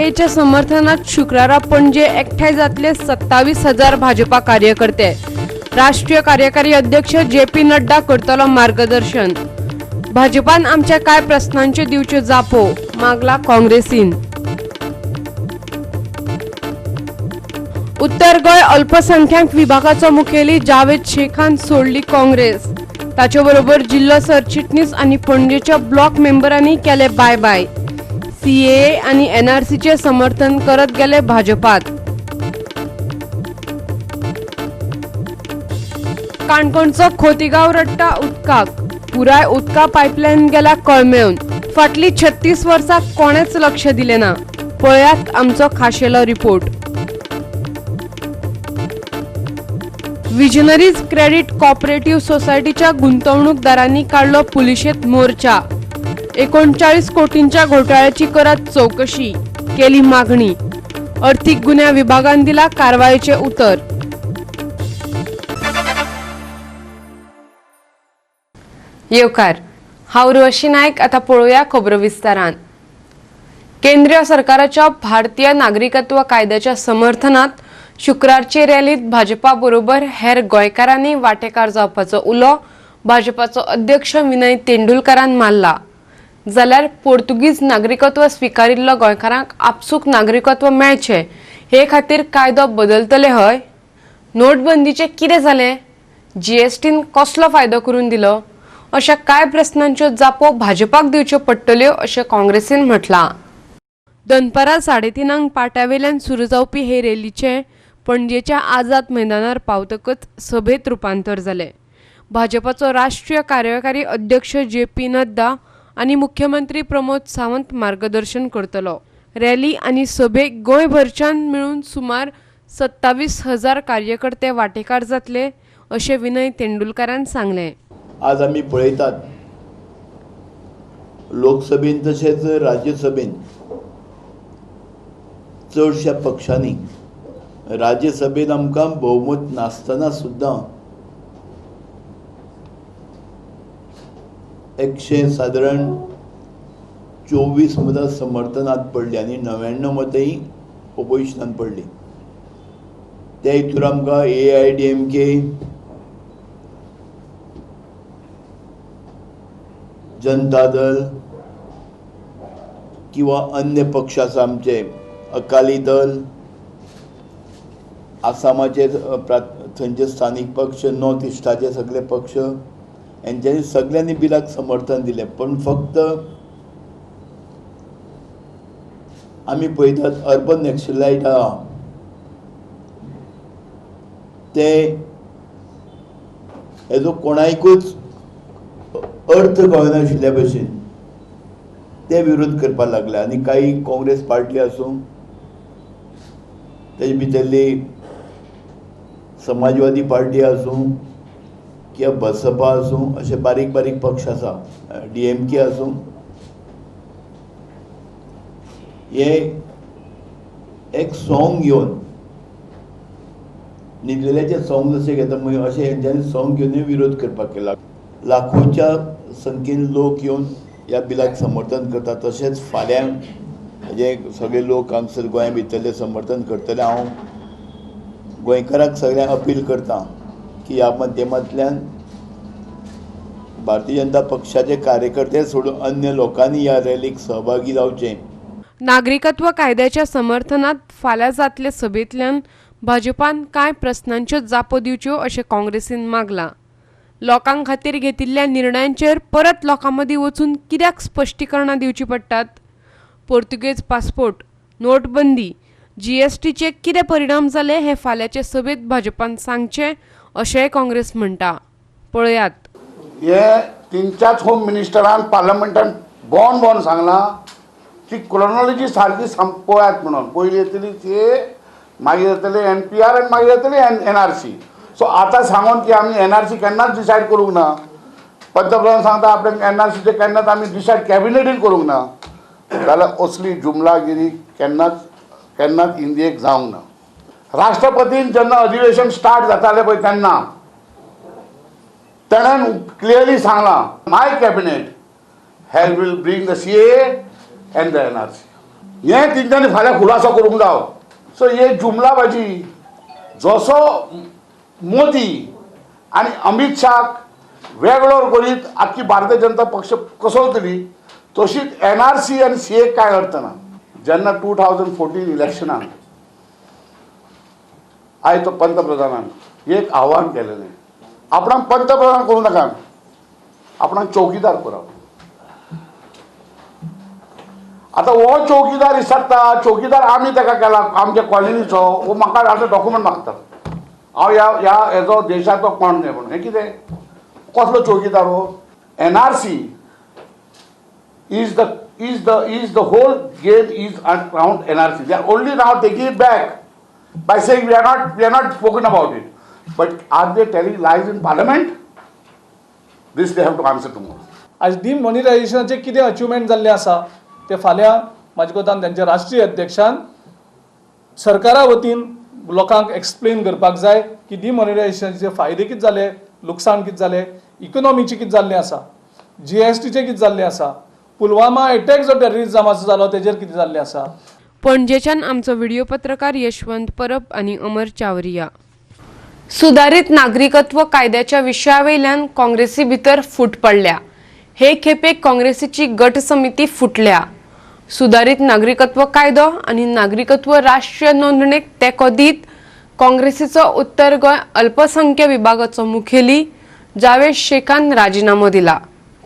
सीएएच्या समर्थनात शुक्रारा पणजे एकठांय जातले 27,000 भाजपा कार्यकर्ते. राष्ट्रीय कार्यकारी अध्यक्ष जे पी नड्डा करतलो मार्गदर्शन. भाजपान आमच्या कांय प्रस्नांच्यो दिवच्यो जापो, मागला काँग्रेसीन. उत्तर गोंय अल्पसंख्याक विभागाचो मुखेली जावेद शेखान सोडली काँग्रेस. ताचे बरोबर जिल्लो सरचिटणीस आनी पणजेच्या ब्लॉक मेंबरांनी केले बाय बाय. सीएए आनी एनआरसीचे समर्थन करत गेले भाजपात. काणकोणचो खोतीगांव रडटा उदकाक. पुराय उदका पायपलायन गेला कळमेवन. फाटलीं 36 वर्सां कोणेच लक्ष दिलें ना. पळयात आमचो खाशेलो रिपोर्ट. विजनरीज क्रेडिट कॉपरेटिव्ह सोसायटीच्या गुंतवणूकदारांनी काडलो पुलिशेंत मोर्चा. 39 कोटींच्या घोटाळ्याची करात चौकशी, केली मागणी. अर्थीक गुन्ह्या विभागान दिला कारवायेचें उतर. येवकार, हांव उर्वशी नायक. आतां पळोवया खबरो विस्तारान. केंद्रीय सरकाराच्या भारतीय नागरिकत्व कायद्याच्या समर्थनात शुक्रारचे रॅलीत भाजपा बरोबर हेर गोंयकारांनी वांटेकार जावपाचो उलो भाजपाचो अध्यक्ष विनय तेंडुलकारान मारला. जाल्यार पोर्तुगीज नागरिकत्व स्विकारिल्लो गोंयकारांक आपसूक नागरिकत्व मेळचें हे खातीर कायदो बदलतले हय? नोटबंदीचें कितें जालें? जीएसटीन कसलो फायदो करून दिलो? अशा कांय प्रस्नांच्यो जापो भाजपाक दिवच्यो पडटल्यो, अशें काँग्रेसीन म्हटलां. दनपारां 3:30 पाट्यावेल्यान सुरू जावपी हे रॅलीचें पणजेच्या आझाद मैदानार पावतकच सभेत रुपांतर जालें. भाजपाचो राष्ट्रीय कार्यकारी अध्यक्ष जे पी नड्डा आनी मुख्यमंत्री प्रमोद सावंत मार्गदर्शन करतलो. रॅली आनी सभेक गोंयभरच्यान मेळून सुमार 27,000 कार्यकर्ते वांटेकार जातले, अशें विनय तेंडुलकारान सांगलें. आज आमी पळयतात, लोकसभेन तशेंच राज्यसभेन चडश्या पक्षांनी, राज्यसभेन आमकां भोवमत नासतना सुद्दां 100 सादारण 24 मतां समर्थनांत पडलीं आनी 99 मतां ओपोजिशनान पडलीं. त्या हितूर आमकां AIADMK, Janata Dal किंवा अन्य पक्ष आसा आमचे, अकाली दल, आसामाचे थंयचे स्थानीक पक्ष, नॉर्थ इस्टाचे सगळे पक्ष, हेंच्यांनी सगळ्यांनी बिलाक समर्थन दिलें. पूण फक्त आमी पळयतात, अर्बन नॅक्सलायट आहा ते हेजो कोणायकूच अर्थ कळनाशिल्ल्या भशेन ते विरोध करपाक लागले. आनी काही काँग्रेस पार्टी आसूं, तेजे भितरली समाजवादी पार्टी आसूं किंवा बसपा आसूं, अशे बारीक बारीक पक्ष आसा, DMK आसूं, हे एक सॉंग घेवन, न्हिदलेल्याचें सॉंग जशें घेता मागीर अशें हेंच्यांनी सॉंग घेवन विरोध करपाक केला. लाखोच्या संख्येन लोक येवन ह्या बिलाक समर्थन करतात. तशेंच फाल्यां जे सगळे लोक हांगसर गोंया भितरले समर्थन करतले. हांव गोंयकारांक सगळ्यांक अपील करता की ह्या माध्यमांतल्यान भारतीय जनता पक्षाचे कार्यकर्ते सोडून अन्य लोकांनी ह्या रॅलीक सहभागी जावचें. नागरिकत्व कायद्याच्या समर्थनात फाल्यां जातले सभेंतल्यान भाजपान कांय प्रस्नांच्यो जापो दिवच्यो, अशें काँग्रेसीन मागलां. लोकां खातीर घेतिल्ल्या निर्णयांचेर परत लोकां मदीं वचून कित्याक स्पश्टीकरणां दिवचीं पडटात? पोर्तुगेज पासपोर्ट, नोटबंदी, जीएसटीचे कितें परिणाम जाले हे फाल्यांचे सभेंत भाजपान सांगचें, अशेंय काँग्रेस म्हणटा. पळयात. हे तेंच्याच होम मिनिस्टरान पार्लमेंटान बोन बोन सांगलां की क्रोनॉलॉजी सारकी पळयात म्हणून. पयलीं येतली सी, मागीर येतली NPR आनी मागीर येतली NRC. सो आतां सांगून की आमी NRC केन्नाच डिसायड करूंक ना. पंतप्रधान सांगता आपणे NRCचे केन्नाच आमी डिसायड कॅबिनेटीन करूंक ना. जाल्यार असली जुमलागिरी केन्नाच केन्नाच इंडियेक जावंक ना. राष्ट्रपतीन जेन्ना अधिवेशन स्टार्ट जातालें पळय तेन्ना तेणें क्लियरली सांगलां, my cabinet hell will bring the CAA and the NRC. हें तेंच्यांनी फाल्यां खुलासो करूंक जावो. सो हे जुमलाबाजी जसो मोदी आनी अमीत शाहाक वेगळो करीत आख्खी भारतीय जनता पक्ष कसवतली, तशीच एनआरसी आनी सीए काय अर्थ ना. जेन्ना 2014 इलेक्शनाक आयज तो पंतप्रधानान एक आव्हान केलेलें, आपणाक पंतप्रधान करूं नाका, आपणाक चौकीदार कराप. आतां हो चौकीदार विसरता, चौकीदार आमी ताका केला आमच्या कॉलनीचो, हो म्हाका आतां डॉक्युमेंट मागता, हांव ह्या ह्या हेजो देशाचो कोण न्हय म्हणून. हें कितें, कसलो चौकीदार हो? NRC is the whole game is around NRC. They are only now taking it back by saying we are not spoken about it. But are they telling lies in parliament? This they have to answer tomorrow. आज डिमॉनिटायझेशनाचे कितें achievement जाल्लें आसा ते फाल्यां म्हाजे कोतान तेंच्या राष्ट्रीय अध्यक्षान सरकारा वतीन लोकांक एक्सप्लेन करपाक जाय की डिमॉनिटायझेशनाचे फायदे कितें जाले, लुकसाण कितें जालें, इकोनॉमीचें कितें जाल्लें आसा, जीएसटीचें कितें जाल्लें आसा, पुलवामा एटॅक जो टेररिजमाचो जालो तेजेर कितें जाल्लें आसा. पणजेच्यान आमचो व्हिडिओ पत्रकार यशवंत परब आनी अमर चावरिया. सुदारीत नागरिकत्व कायद्याच्या विशयावयल्यान काँग्रेसी भितर फूट पडल्या. हे खेपे काँग्रेसीची गट समिती फुटल्या. सुदारीत नागरिकत्व कायदो आनी नागरिकत्व राष्ट्रीय नोंदणेक तेंको दीत काँग्रेसीचो उत्तर गोंय अल्पसंख्य विभागाचो मुखेली जावेद शेखान राजिनामो दिला.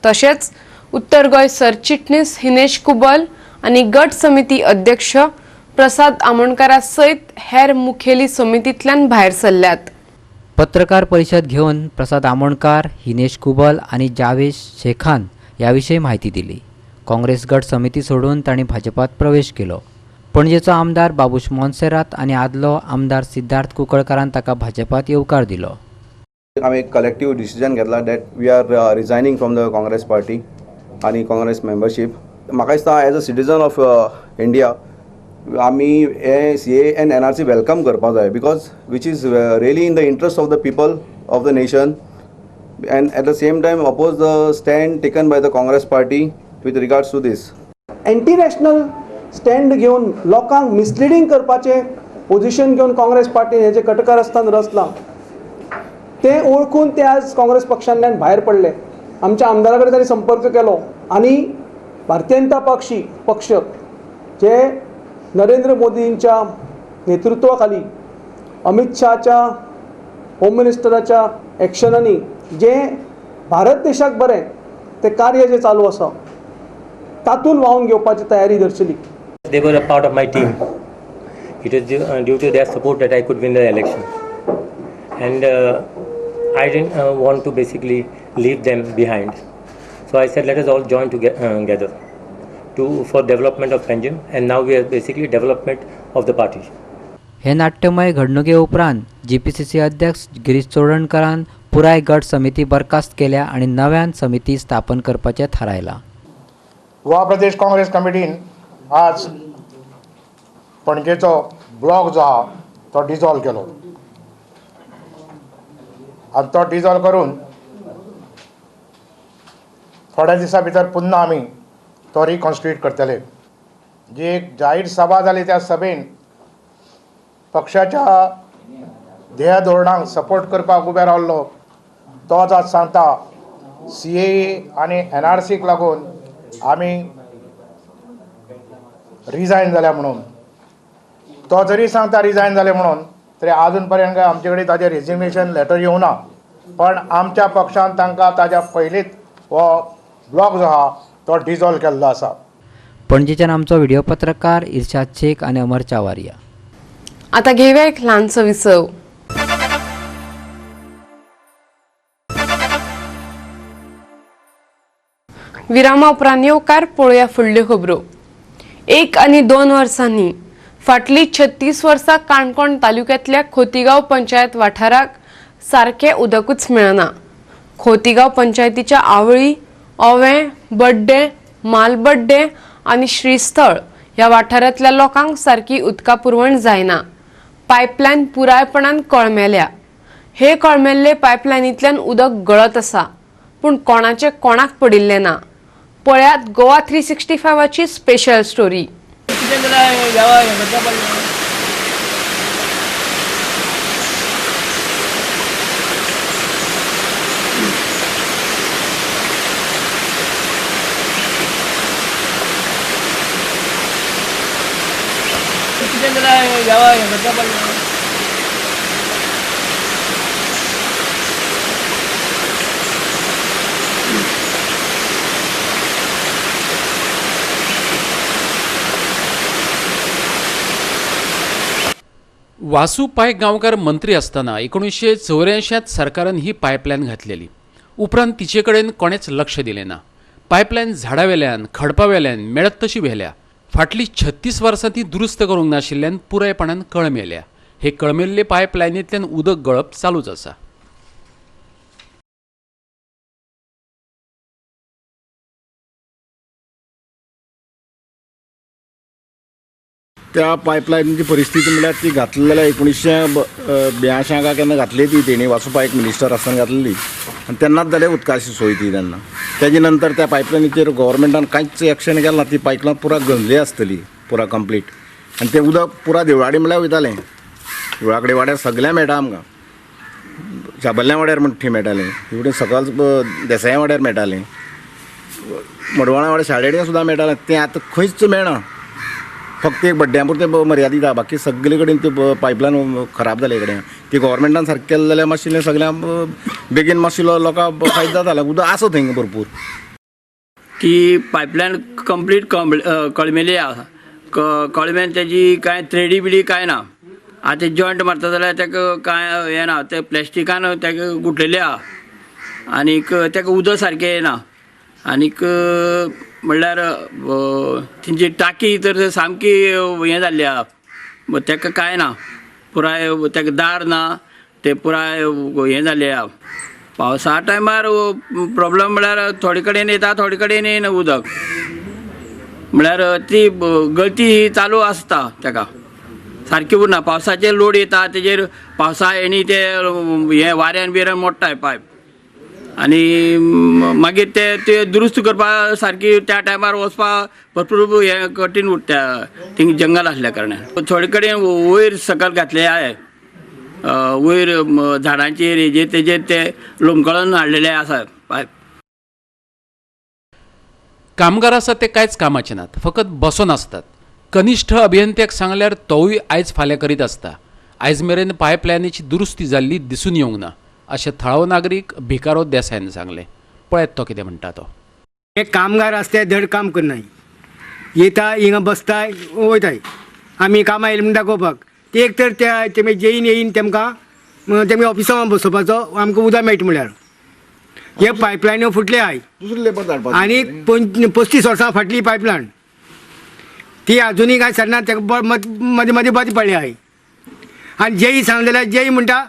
तशेंच उत्तर गोंय सरचिटणीस हिनेश कुबल आनी गट समिती अध्यक्ष प्रसाद आमोणकारा सयत हेर मुखेली समितींतल्यान भायर सरल्यात. पत्रकार परिशद घेवन प्रसाद आमोणकार, हिनेश कुबल आनी जावेद शेखान ह्या विशीं म्हायती दिली. काँग्रेस गट समिती सोडून तांणी भाजपात प्रवेश केलो. पणजेचो आमदार बाबूश मोन्सेरात आनी आदलो आमदार सिद्धार्थ कुंकळकारान ताका भाजपात येवकार दिलो. आमी एक कलेक्टीव डिसिजन घेतला that we are resigning from the Congress party आनी काँग्रेस मेंबरशीप. म्हाका दिसता, as a citizen of India, आमी हे CAA and NRC welcome करपाक जाय, because which is really in the interest of the people of the nation, and at the same time oppose the stand taken by the Congress party with regards to this. Anti national stand घेवन लोकांक मिसलिडींग करपाचें position घेवन काँग्रेस पार्टीन हेजें कटकारस्थान रचलां, तें ओळखून ते आज काँग्रेस पक्षांतल्यान भायर पडले. आमच्या आमदारा कडेन तांणी संपर्क केलो आनी भारतीय जनता पक्ष जे नरेंद्र मोदींच्या नेतृत्वा खाली, अमीत शहाच्या, होम मिनिस्टराच्या एक्शनांनी जें भारत देशाक बरें तें कार्य जें चालू आसा तातूंत व्हांवन घेवपाची तयारी दर्शयली. They were a part of my team. It was due to their support that I could win the election. And I didn't want to basically leave them behind. So I said, let us all join together for development of Panjim. And now we are basically development of the party. हे नाट्यमय घडणुके उपरांत जीपीसीसी अध्यक्ष गिरीश चोडणकारान पुराय गट समिती बरखास्त केल्या आनी नव्यान समिती स्थापन करपाचें थारायलां. गोवा प्रदेश काँग्रेस कमिटीन आज पणजेचो ब्लॉक जो आहा तो डिजॉल्व केलो आनी तो डिजॉल्व करून थोड्या दिसां भितर पुन्हा आमी तो रिकॉन्स्टिट्यूट करतले. जी एक जाहीर सभा जाली, त्या सभेन पक्षाच्या ध्येय धोरणांक सपोर्ट करपाक उबे रावल्लो तोच आज सांगता, सीएए आनी एनआरसीक लागून आमी रिजायन जाल्या म्हणून. तो जरी सांगता रिजायन जाले म्हणून, तरी आजून पर्यंत काय आमचे कडेन ताजें रेजिग्नेशन लेटर येवना. पण आमच्या पक्षान तांकां ताज्या पयलींच हो ब्लॉक जो आहा तो डिजॉल्व केल्लो आसा. पणजेच्यान आमचो व्हिडिओ पत्रकार इर्शाद शेख आनी अमर चावारिया. आता घेऊया एक ल्हानसो विसव. विरामा उपरांत येवकार. पळोवया फुडल्यो खबरो. 1 आनी 2 वर्सांनी फाटलीं 36 वर्सां काणकोण तालुक्यांतल्या खोतीगांव पंचायत वाठाराक सारकें उदकूच मेळना. खोतीगांव पंचायतीच्या आवळी, ओवें, बड्डे, मालबड्डे आनी श्रीस्थळ ह्या वाठारांतल्या लोकांक सारकी उदका पुरवण जायना. पायपलायन पुरायपणान कळमेल्या. हे कळमेल्ले पायपलायनींतल्यान उदक गळत आसा, पूण कोणाचें कोणाक पडिल्लें ना. पळयात गोवा 365ची स्पेशल स्टोरी. कितें जाल्यार हें करता पडलें. कितें जाल्यार हें करता पडलें. वासू पाय गांवकार मंत्री आसतना 1984 सरकारान ही पायपलायन घातलेली. उपरांत तिचे कडेन कोणेच लक्ष दिलें ना. पायपलायन झाडा वेल्यान खडपा वेल्यान मेळत तशी व्हेल्या. फाटलीं 36 वर्सां ती दुरुस्त करूंक नाशिल्ल्यान पुरायपणान कळमेल्या. हे कळमेल्ले पायपलायनींतल्यान उदक गळप चालूच आसा. त्या पायपलायनीची परिस्थिती म्हळ्यार ती घातली जाल्यार 1982 काय केन्ना घातली ती तेणी वासू पायक मिनिस्टर आसतना घातलेली आनी तेन्नाच जाले उदकाची सोय ती तेन्ना. तेजे नंतर त्या पायपलायनीचेर गव्हर्मेंटान कांयच एक्शन केलें ना. ती पायपलायन पुरा गंजली आसतली पुरा कंप्लीट आनी तें उदक पुरा देवळाडी म्हळ्यार वयतालें. देवळाकडे वाड्यार सगळ्यां मेळटा आमकां. शाबल्ल्या वाड्यार म्हण थंय मेळटालें, इवडें सकल देसाया वाड्यार मेळटालें, मडवळा वाड्यार शाळेडे सुद्दां मेळटालें. तें आतां खंयच मेळना. फक्त एक बड्ड्यां पुरतें मर्यादीत आहा, बाकी सगळे कडेन ते पायपलायन खराब जाले कडेन. ती गव्हर्मेंटान सारकें केलें जाल्यार मातशें सगळ्यांक बेगीन मातशें लोकांक फायदो जातालो. उदक आसा थंय भरपूर. ती पायपलायन कंप्लीट कळमेली आसा. कळमेन तेजी कांय थ्रेडी बिडी कांय ना. आतां जॉयंट मारता जाल्यार ताका कांय हें ना, ते प्लॅस्टिकान ताका गुटलेले आहा आनीक ताका उदक सारकें येना. आनीक म्हणल्यार तेंची टाकी तर सामकी हें जाल्ली आहा, ताका कांय ना, पुराय ताका दार ना, ते पुराय हें जाल्लें आहा. पावसा टायमार प्रोब्लम म्हणल्यार थोडे कडेन येता, थोडे कडेन येना उदक, म्हणल्यार ती गळती ही चालू आसता ताका सारकी उरना. पावसाचेर लोड येता तेजेर, पावसा हेणी ते हें वाऱ्यान बिऱ्यान मोडटाय पायप आनी मागीर ते ते दुरुस्त करपा सारकी त्या टायमार वचपा भरपूर हें कठीण उरता थिंग जंगल आसल्या कारणान. थोडे कडेन वयर सकयल घातले आहे, वयर झाडांचेर हेजेर तेजेर ते लोंबकळून हाडलेले आसा पायप. कामगार आसात ते कांयच कामाचे नात, फकत बसून आसतात. कनिश्ठ अभियंत्याक सांगल्यार तोवूय आयज फाल्यां करीत आसता. आयज मेरेन पायपलायनीची दुरुस्ती जाल्ली दिसून येवंक ना अशें थळावो नागरीक भिकारो देसायान सांगलें. पळयत तो कितें म्हणटा तो. हे कामगार आसता धड काम करनाय, येता हिंगा बसताय वयताय. आमी कामां येयले म्हण दाखोवपाक ते एक तर त्या तेमी जेईन येईन तेमकां तेमी ऑफिसां बसोवपाचो आमकां उदक मेळटा म्हळ्यार. हे पायपलायन्यो फुटले आहाय आनी 35 वर्सां फाटली पायपलायन ती आजुनूय कांय सरना, ताका मदीं मदीं बंद पडले आहाय. आनी जेई सांगलें जाल्यार जेई म्हणटा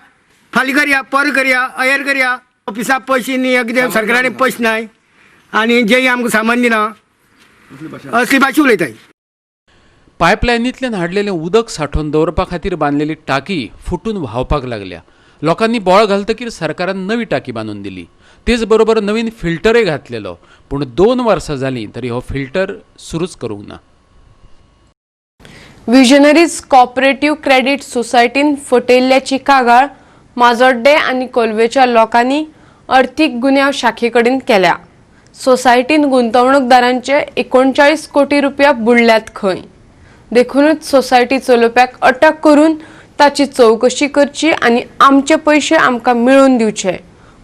फाल्यां करया, पर करया, अयर करया. ऑफिसाक पयशे न्ही, कितें सरकारान पयशे नाय आनी जेई आमकां सामान दिना, असली भाशा उलयताय. पायपलायनींतल्यान हाडलेलें उदक सांठोवन दवरपा खातीर बांदलेली टाकी फुटून व्हांवपाक लागल्या. लोकांनी बोळ घालतकीर सरकारान नवी टाकी बांदून दिली, तेच बरोबर नवीन फिल्टरय घातलेलो, पूण 2 वर्सां जालीं तरी हो फिल्टर सुरूच करूंक ना. विजनरीज कॉपरेटिव्ह क्रेडीट सोसायटीन फटयल्ल्याची कागाळ माजोड्डे आनी कोलवेच्या लोकांनी अर्थीक गुन्यांव शाखे कडेन केल्या. सोसायटीन गुंतवणूकदारांचे 39 कोटी रुपया बुडल्यात खंय, देखूनच सोसायटी चलोवप्याक अटक करून ताची चवकशी करची आनी आमचे पयशे आमकां मेळोवन दिवचे,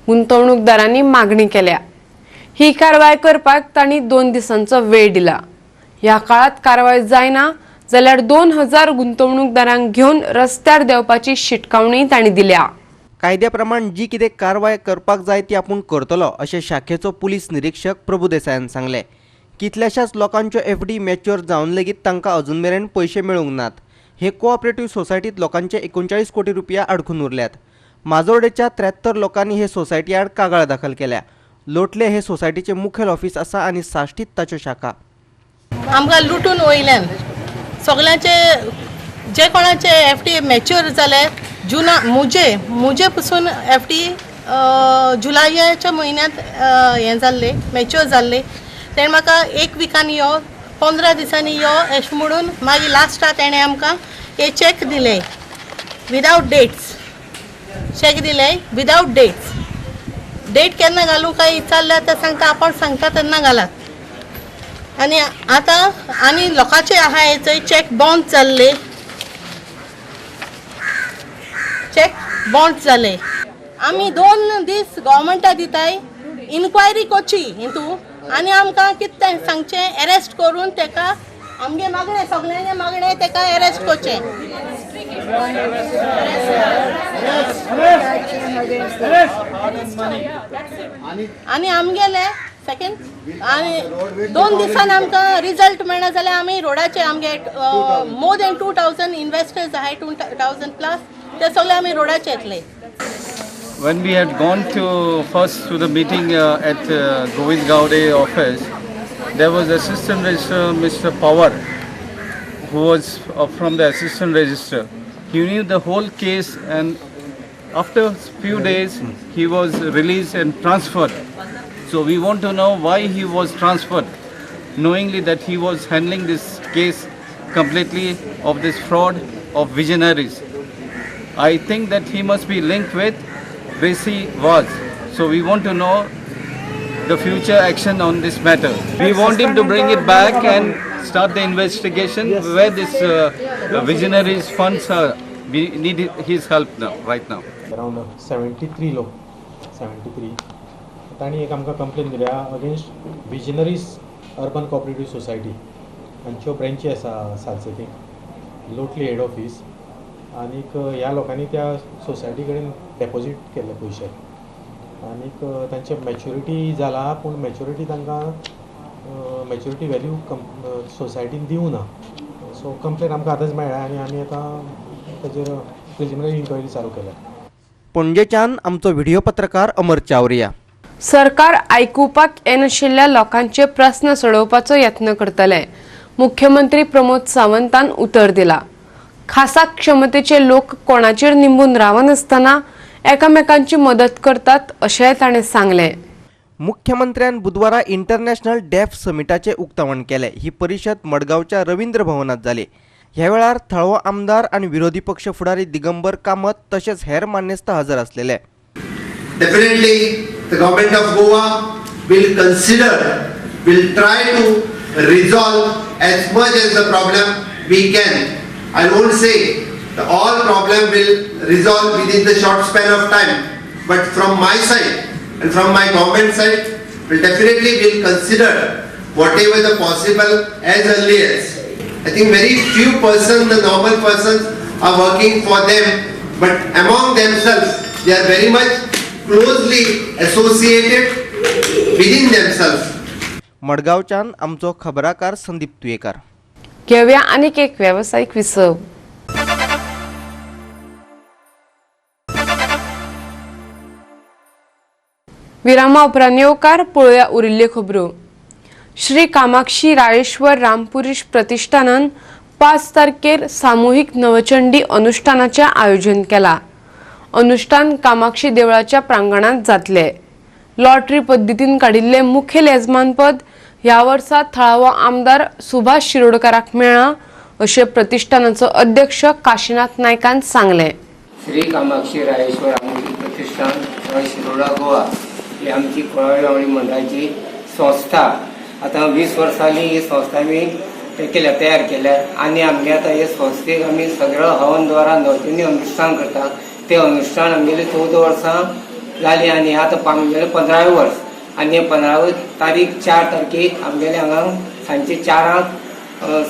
गुंतवणूकदारांनी मागणी केल्या. ही कारवाय करपाक तांणी 2 दिसांचो वेळ दिला. ह्या काळात कारवाय जायना जाल्यार 2000 गुंतवणूकदारांक घेवन रस्त्यार देंवपाची शिटकावणी तांणी दिल्या. कायद्या प्रमाण जी कितें कारवाय करपाक जाय ती आपूण करतलो अशें शाखेचो पुलीस निरीक्षक प्रभू देसायान सांगलें. कितल्याशाच लोकांच्यो एफडी मॅच्युअर जावन लेगीत तांकां अजून मेरेन पयशे मेळूंक नात. हे कोऑपरेटिव्ह सोसायटीत लोकांचे 39 कोटी रुपया आडखून उरल्यात. माजोर्डेच्या 73 लोकांनी हे सोसायटी आड कागाळ दाखल केल्या. लोटले हे सोसायटीचे मुखेल ऑफिस आसा आनी साश्टीत ताच्यो शाखा. आमकां लुटून वयल्यान सगळ्यांचे जे कोणाचे एफडी मॅच्युअर जाले जुना मुजे मुजे पसून एफडी जुलयाच्या म्हयन्यांत हें जाल्ले मॅच्युअर जाल्ले, तेणें म्हाका एक विकान यो 15 दिसांनी यो अशें म्हणून मागीर लास्टाक तेणें आमकां हे चॅक दिले विदावट डेट्स. चॅक दिले विदावट डेट्स. डेट केन्ना घालूं काय विचारल्यार ते सांगता आपण सांगता तेन्ना घालात. आनी आतां आनी लोकांचे आहा हे चोय चॅक बाउन्स जाल्ले, चॅक बाउन्स जाले. आमी 2 दीस गव्हर्मेंटा दिताय इन्क्वायरी करची हितू आनी आमकां कितें सांगचें एरेस्ट करून तेका आमगे मागणें सगळ्यांचे मागणें तेका एरेस्ट करचें. आनी आमगेले सेकेंड आनी 2 दिसान आमकां रिजल्ट मेळना जाल्यार आमी रोडाचे आमगे मोर दॅन 2000 इन्वेस्टर्स आहाय, 2000 प्लस, ते सगळे आमी रोडाचे येतले. When we had gone to first to the meeting at Govind Gaude office, there was Assistant Registrar Mr. Pawar, who was from the Assistant Registrar. He knew the whole case, and after few days he was released and transferred. So we want to know why he was transferred, knowingly that he was handling this case completely of this fraud of visionaries. I think that he must be linked with Gracy Vaz. So we want to know the future action on this matter. We want him to bring it back and start the investigation where this visionaries funds are. We need his help now, right now. Around 73 लोक, 73 तांणी एक आमकां complain दिल्या against visionaries urban cooperative society. हांच्यो ब्रँची आसा सालसेतीक, लोटली head office. आनीक ह्या लोकांनी त्या सोसायटी कडेन डेपोजीट केल्ले पयशे आनीक तांचे मॅच्युरिटी जाला, पूण मॅच्युरिटी तांकां मॅच्युरिटी व्हॅल्यू सोसायटीन दिवं ना. सो कंप्लेन आमकां आतांच मेळ्ळ्या आनी आमी आतां ताजेर प्रिलिमिनरी इन्क्वायरी चालू केल्या. पणजेच्यान आमचो व्हिडिओ पत्रकार अमर चावरिया. सरकार आयकुपाक येनाशिल्ल्या लोकांचे प्रस्न सोडोवपाचो यत्न करतले, मुख्यमंत्री प्रमोद सावंतान उतर दिला. खासा क्षमतेचे लोक कोणाचेर निंबून रावनासतना एकामेकांची मदत करतात अशेंय ताणें सांगलें. मुख्यमंत्र्यान बुधवारा इंटरनॅशनल डेफ समिटाचें उक्तावण केलें. ही परिशद मडगांवच्या रवींद्र भवनात जाली. ह्या वेळार थळावो आमदार आनी विरोधी पक्ष फुडारी दिगंबर कामत तशेंच हेर मान्यस्त हजर आसलेले. Definitely, the government of Goa will consider, will try to resolve as much as the problem we can. I won't say the all problem will resolve within the short span of time, but from my side and from my government side, will definitely will consider whatever the possible as early as. I think very few persons, the normal persons, are working for them, but among themselves they are very much closely associated within themselves. मडगांवच्यान आमचो खबराकार संदीप तुयेकर. घेवया आनीक एक वेवसायीक विसव. विरामा उपरांत येवकार पळोवया उरिल्ल्यो खबरो. श्री कामाक्षी रायेश्वर रामपुरीश प्रतिष्ठानान 5 तारखेर सामुहीक नवचंडी अनुष्ठानाचें आयोजन केलां. अनुष्ठान कामाक्षी देवळाच्या प्रांगणांत जातले. लॉटरी पद्दतीन काडिल्लें मुखेल येजमानपद ह्या वर्सा थळावो आमदार सुभाष शिरोडकाराक मेळ्ळां अशें प्रतिष्ठानाचो अध्यक्ष काशीनाथ नायकान सांगलें. श्री कामाक्षी रायेश्वर रामपुरीश प्रतिष्ठान शिरोडा गोवा ही आमची कुळावी मंडळाची संस्था. आतां 20 वर्सांनी ही संस्था आमी केल्या, तयार केल्या आनी आमगे आतां हे संस्थेक आमी सगळो हवन द्वारा नवचंडी अनुष्ठान करता. ते अनुष्ठान आमगेले 14 वर्सां जालीं आनी आतां आमगेलें 15वें वर्स आनी 15 तारीख 4 तारखेक आमगेले हांगा सांजचे 4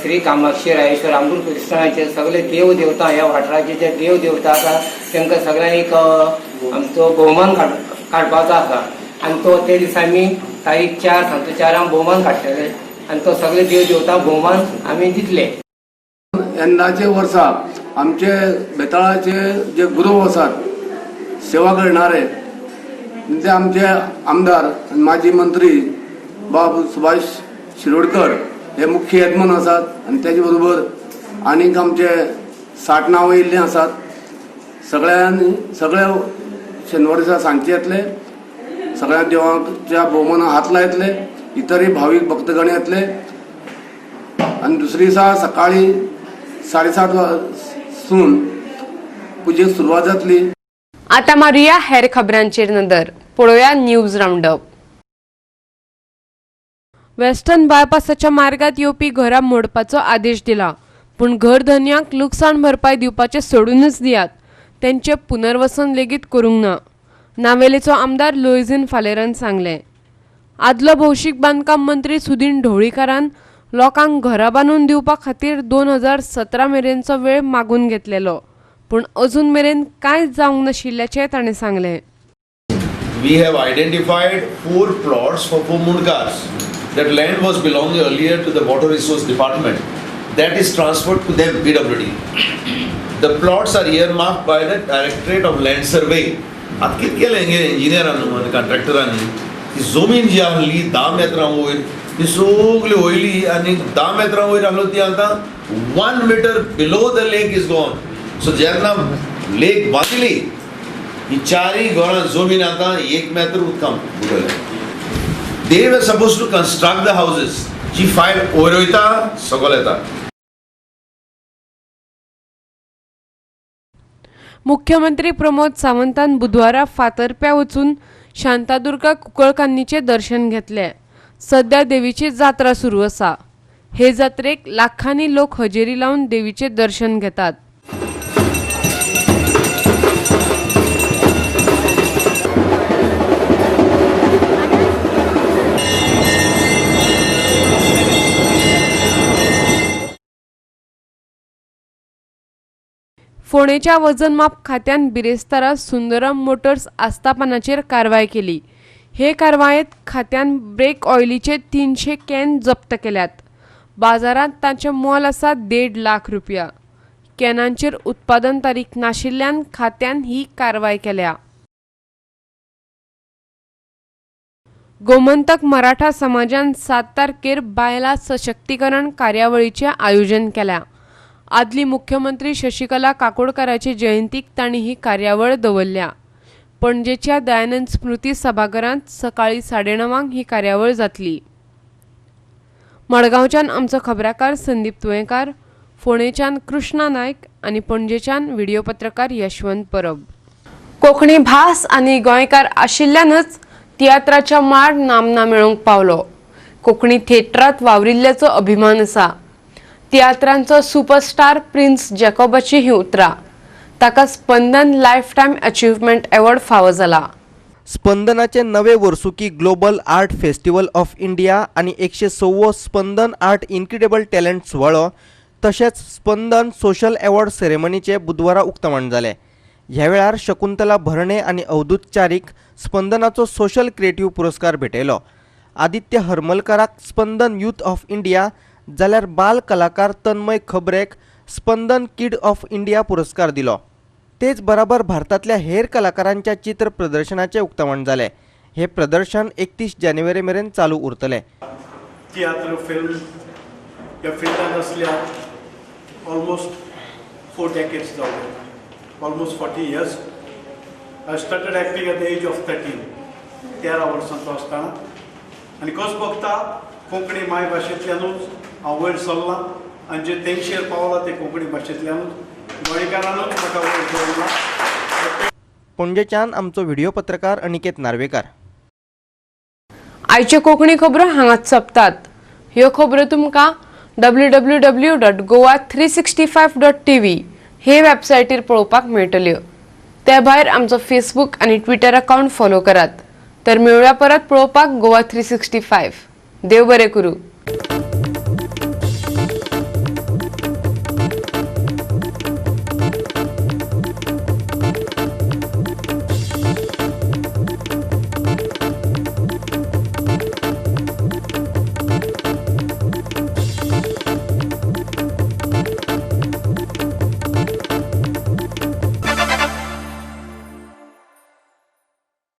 श्री कामाक्षी रायेश्वर रामगुरू प्रतिष्ठानाचे सगळे देव देवता ह्या वाठाराचे जे देव देवता आसा तांकां सगळ्यांक एक आमचो भोवमान काडपाचो आसा आनी तो ते दिसा आमी तारीख 4 सांजचे 4 भोवमान काडटले आनी तो सगळे देव देवता भोवमान आमी दितले. यंदाचे वर्सा आमचे बेताळाचे जे गुरू आसात, सेवा करणारे, ते आमचे आमदार आनी माजी मंत्री बाब सुभाष शिरोडकर हे मुख्य येजमान आसात आनी तेजे बरोबर आनीक आमचे 60 नांवां येयल्लीं आसात. सगळ्यांनी सगळ्या शेनवार दिसा सांजचे येतले, सगळ्या देवांच्या भोवमानाक हात लायतले, इतरय भावीक भक्तगण येतले. आनी दुसरे दिसा सकाळी 7:30 सून पुजेक सुरवात जातली. आता मारुया हेर खबरांचेर नदर. पळोवया न्यूज रावंडअप. वेस्टर्न बायपासाच्या मार्गात येवपी घरां मोडपाचो आदेश दिला, पूण घर धनयांक लुकसाण भरपाय दिवपाचें सोडूनच दियात, तेंचें पुनर्वसन लेगीत करूंक ना, नावेलेचो आमदार लुईझिन फालेरान सांगलें. आदलो भौशीक बांदकाम मंत्री सुदीन ढवळीकारान लोकांक घरां बांदून दिवपा खातीर 2017 मेरेनचो वेळ मागून घेतलेलो, पूण अजून मेरेन कांयच जावंक नाशिल्ल्याचें ताणें सांगलें. We have identified 4 plots for 4 mundkars. That land was belonging earlier to the Water Resource Department. That is transferred to them, PWD. The plots are earmarked by the Directorate of Land Survey. आतां कितें केलें हेंगे इंजिनियरान आनी कॉन्ट्रॅक्टरांनी, ती जमीन जी आहली 10 मेत्रां वयर ती सगळी वयली आनी 10 मेत्रां वयर आहलो ती आतां 1 meter below the lake is gone. So जेन्ना लेक बांदली ही चारय घरां जमीन आतां 1 मेत्र उदकां बुडयल्या. They were supposed to construct the houses. Ji file वयर वयता सगळ येता. मुख्यमंत्री प्रमोद सावंतान बुधवारा फातर्प्या वचून शांतादुर्गा कुंकळकान्नीचें दर्शन घेतलें. सध्या देवीची जात्रा सुरू आसा. हे जात्रेक लाखांनी लोक हजेरी लावन देवीचें दर्शन घेतात. फोंडेच्या वजनमाप खात्यान बिरेस्तारा सुंदरम मोटर्स आस्थापनाचेर कारवाय केली. हे कारवायेंत खात्यान ब्रेक ऑयलीचे 300 can जप्त केल्यात. बाजारांत तांचें मोल आसा 1.5 लाख रुपया. कॅनांचेर उत्पादन तारीख नाशिल्ल्यान खात्यान ही कारवाय केल्या. गोमंतक मराठा समाजान 7 तारखेर बायलां सशक्तीकरण कार्यावळीचें आयोजन केलां. आदली मुख्यमंत्री शशिकला काकोडकाराचे जयंतीक तांणी ही कार्यावळ दवरल्या. पणजेच्या दयानंद स्मृती सभाघरांत सकाळी 9:30 ही कार्यावळ जातली. मडगांवच्यान आमचो खबराकार संदीप तुयेंकार, फोंडेच्यान कृष्णा नायक आनी पणजेच्यान व्हिडिओ पत्रकार यशवंत परब. कोंकणी भास आनी गोंयकार आशिल्ल्यानच तियात्राच्या मळार नामना मेळोवंक पावलो. कोंकणी थिएटरांत वावरिल्ल्याचो अभिमान आसा. तियात्रांचो सुपरस्टार प्रिन्स जॅकोबाची ही उतरां. ताका Spandan life time achievement award फावो जाला. स्पंदनाचे नवे वर्सुकी global art festival of India आनी 106वो स्पंदन आर्ट इनक्रेडिबल टॅलंट सुवाळो तशेंच स्पंदन सोशल अवॉर्ड सेरेमनीचे बुधवारा उक्तावण जालें. ह्या वेळार शकुंतला भरणे आनी अवधूत चारीक स्पंदनाचो सोशल क्रिएटीव पुरस्कार भेटयलो. आदित्य हरमलकाराक स्पंदन यूथ ऑफ इंडिया जाल्यार बाल कलाकार तन्मय खबरेक स्पंदन किड ऑफ इंडिया पुरस्कार दिलो. तेच बराबर भारतांतल्या हेर कलाकारांच्या चित्र प्रदर्शनाचें उक्तावण जालें. हें प्रदर्शन 31 जानेवारी मेरेन चालू उरतलें. तियात्र फिल्म ह्या फिल्डांत आसल्या ऑलमोस्ट 4 decades जावले, almost 40 years. I started acting at the age of 13, 13 वर्सांचो आसतना. आनी कस बघता कोंकणी मायभाशेंतल्यानूच हांव वयर सरलां आनी जे तेंगशेर पावलां ते कोंकणी भाशेंतल्यानूच, गोंयकारानूच म्हाका वयर दवरला. पणजेच्यान आमचो व्हिडिओ पत्रकार अनिकेत नार्वेकार. आयच्यो कोंकणी खबरो हांगाच सोंपतात. ह्यो खबरो तुमकां www.goa365.tv हे वेबसायटीर पळोवपाक मेळटल्यो. ते भायर आमचो फेसबूक आनी ट्विटर अकावंट फॉलो करात. तर मेळुया परत पळोवपाक गोवा 365. देव बरें करूं.